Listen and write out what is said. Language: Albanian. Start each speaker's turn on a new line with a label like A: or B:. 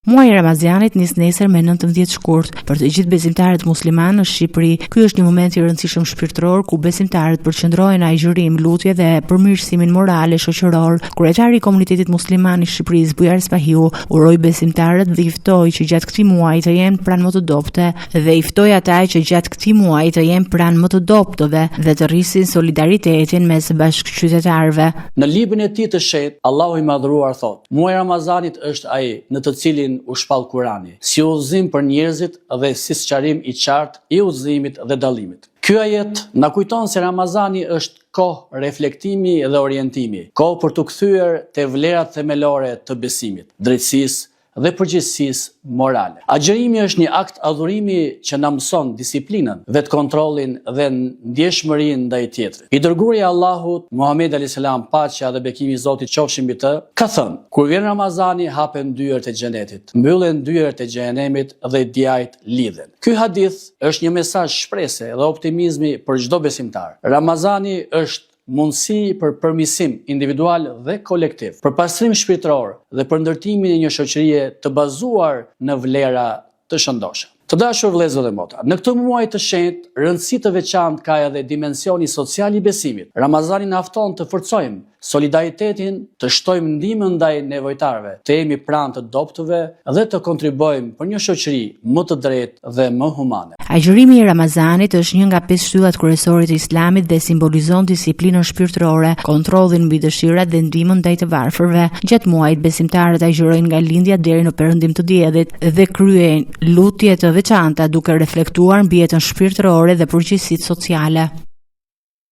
A: Muaji i Ramazanit nis nesër me 19 shkurt. Për të gjithë besimtarët muslimanë në Shqipëri, ky është një moment i rëndësishëm shpirtëror ku besimtarët përqendrohen në agjërim, lutje dhe përmirësimin moral e shoqëror. Kryetari i Komunitetit Musliman i Shqipërisë, Bujar Spahiu, uroi besimtarët dhe i ftoi që gjatë këtij muaji të jenë pranë më të dobëtve dhe i ftoi ata që gjatë këtij muaji të jenë pranë më të dobëtëve dhe të rrisin solidaritetin mes bashkëqytetarëve.
B: Në librin e tij të shenjtë, Allahu i Madhëruar thotë, Muaji i Ramazanit është ai, në të cilin u shpall Kurani, si udhëzim për njerëzit dhe si sqarim i qartë i udhëzimit dhe dallimit. Ky ajet na kujton se Ramazani është kohë reflektimi dhe orientimi, kohë për t'u kthyer te vlerat themelore të besimit, drejtësisë dhe përgjegjësisë morale. Agjërimi është një akt adhurimi që na mëson disiplinën, vetëkontrollin dhe ndjeshmërinë ndaj tjetrit. I dërguari i Allahut, Muhamedi alejhi selam, paqja dhe bekimi i Zotit qofshin mbi të, ka thënë, Kur vjen Ramazani, hapen dyert e Xhenetit, mbyllen dyert e Xhehenemit dhe djajtë lidhen. Ky hadith është një mesazh shprese dhe optimizmi për çdo besimtar. Ramazani është mundësi për përmirësim individual dhe kolektiv, për pastrim shpirtëror dhe për ndërtimin e një shoqërie të bazuar në vlera të shëndosha. Të dashur vëllezër dhe motra, në këtë muaj të shenjtë, rëndësi të veçantë ka edhe dimensioni social i besimit. Ramazani na fton të forcojmë solidaritetin, të shtojmë ndihmën ndaj nevojtarëve, të jemi pranë të dobëtëve dhe të kontribuojmë për një shoqëri më të drejtë dhe më humane.
A: Agjërimi i Ramazanit është një nga pesë shtyllat kryesore të Islamit dhe simbolizon disiplinën shpirtërore, kontrollin mbi dëshirat dhe ndihmën ndaj të varfërve. Gjatë muajit, besimtarët agjërojnë nga lindja deri në perëndim të diellit dhe kryejnë lutje të veçanta duke reflektuar mbi jetën shpirtërore dhe përgjegjësitë sociale.